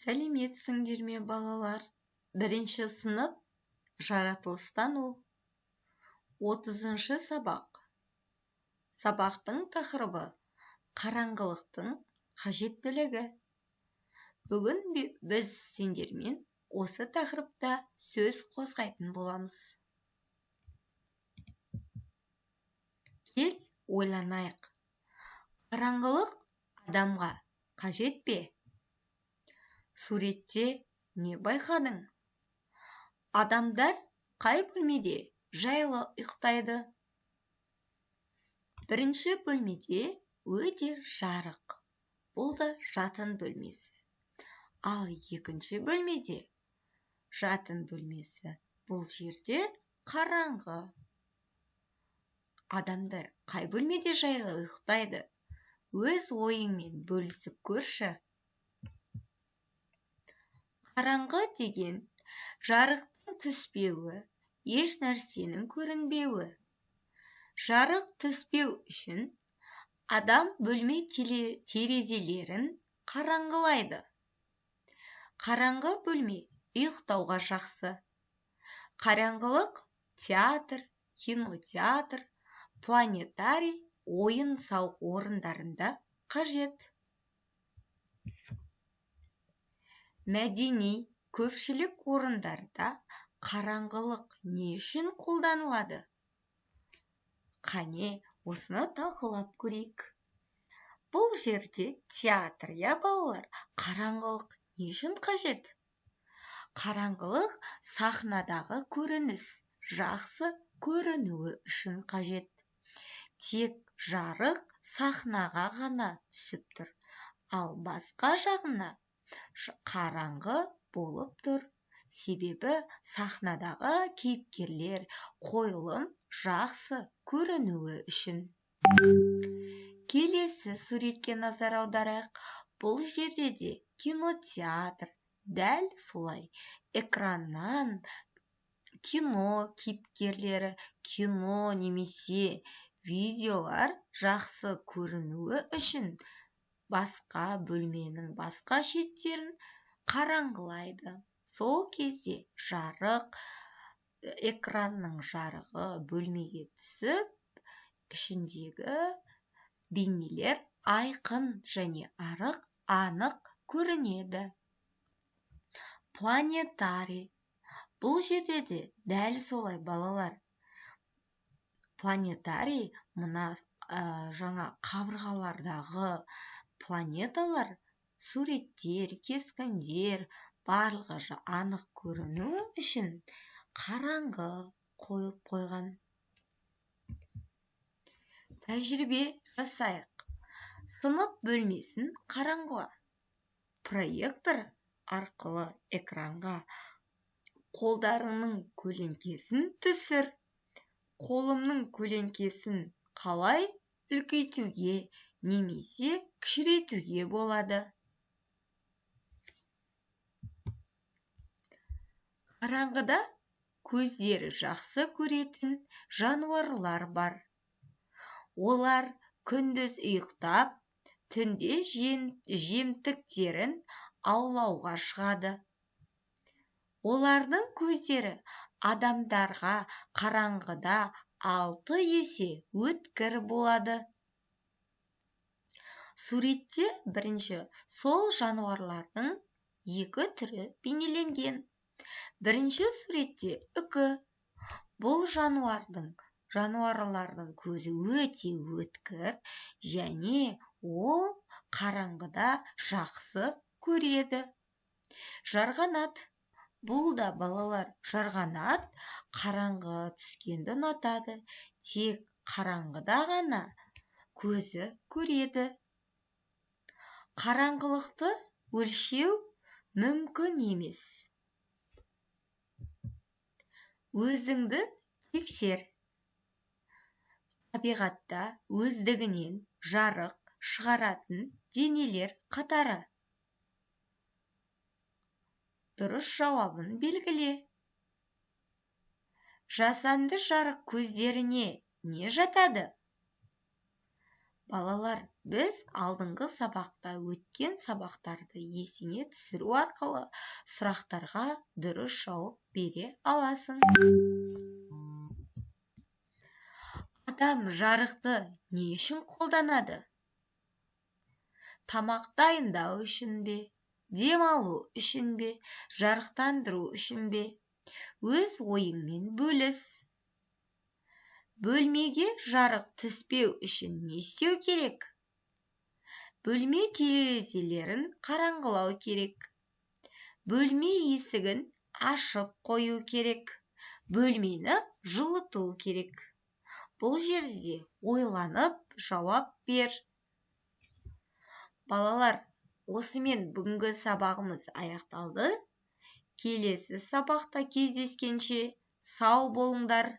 Сәлеметсіңдер ме, балалар? Бірінші сынып, жаратылыстану. 30-шы сабақ. Сабақтың тақырыбы қараңғылықтың қажеттілігі. Бүгін біз сендермен осы тақырыпта сөз қозғайтын боламыз. Кел, ойланайық. Қараңғылық адамға қажет пе? Суретте не байқадың? Адамдар қай бөлмеде жайлы ұйықтайды? Бірінші бөлмеде өте жарық. Бұл да жатын бөлмесі. Ал екінші бөлмеде жатын бөлмесі. Бұл жерде қараңғы. Адамдар қай бөлмеде жайлы ұйықтайды? Өз ойыңмен бөлісіп көрші. Қараңғы деген жарықтың түспеуі, еш нәрсенің көрінбеуі. Жарық түспеу үшін адам бөлме терезелерін қараңғылайды. Қараңғы бөлме ұйықтауға жақсы. Қараңғылық театр, кинотеатр, планетарий, ойын-сауық орындарында қажет. Мәдени көпшілік орындарда қараңғылық не үшін қолданылады? Қане, осыны талқылап көрейік. Бұл жерде театр, я балалар, қараңғылық не үшін қажет? Қараңғылық сахнадағы көрініс жақсы көрінуі үшін қажет. Тек жарық сахнаға ғана түсіп тұр, ал басқа жағына қараңғы болып тұр. Себебі сахнадағы кейіпкерлер, қойылым жақсы көрінуі үшін. Келесі суретке назар аударайық. Бұл жерде де кинотеатр, дәл солай экраннан кино кейіпкерлері, кино немесе видеолар жақсы көрінуі үшін басқа бөлменің басқа шеттерін қараңғылайды. Сол кезде жарық, экранның жарығы бөлмеге түсіп, ішіндегі бейнелер айқын және анық көрінеді. Планетарий. Бұл жерде де дәл солай, балалар. Планетарий мына жаңа қабырғалардағы планеталар, суреттер, кескіндер барлығы анық көрінуі үшін қараңғы қойып қойған. Тәжірибе жасайық. Сынып бөлмесін қараңғыла. Проектор арқылы экранға қолдарыңның көлеңкесін түсір. Қолымның көлеңкесін қалай үлкейтуге немесе кішірейтуге болады? Қараңғыда көздері жақсы көретін жануарлар бар. Олар күндіз ұйықтап, түнде жемтіктерін аулауға шығады. Олардың көздері адамдарға қараңғыда 6 есе өткір болады. Суретте бірінші сол жануарлардың 2 түрі бейнеленген. Бірінші суретте үкі. Бұл жануарлардың көзі өте өткір және ол қараңғыда жақсы көреді. Жарғанат. Бұл да, балалар, жарғанат қараңғы түскенді ұнатады. Тек қараңғыда ғана көзі көреді. Қараңғылықты өлшеу мүмкін емес. Өзіңді тексер. Табиғатта өздігінен жарық шығаратын денелер қатары. Дұрыс жауабын белгіле. Жасанды жарық көздеріне не жатады? Балалар, Біз алдыңғы сабақта өткен сабақтарды есіңе түсіру арқылы сұрақтарға дұрыс жауап бере аласың. Адам жарықты не үшін қолданады? Тамақ дайындау үшін бе, демалу үшін бе, жарықтандыру үшін бе? Өз ойыңмен бөліс. Бөлмеге жарық түспеу үшін не істеу керек? Бөлме терезелерін қараңғылау керек. Бөлме есігін ашып қою керек. Бөлмені жылыту керек. Бұл жерде ойланып жауап бер. Балалар, осымен бүгінгі сабағымыз аяқталды. Келесі сабақта кездескенше сау болыңдар.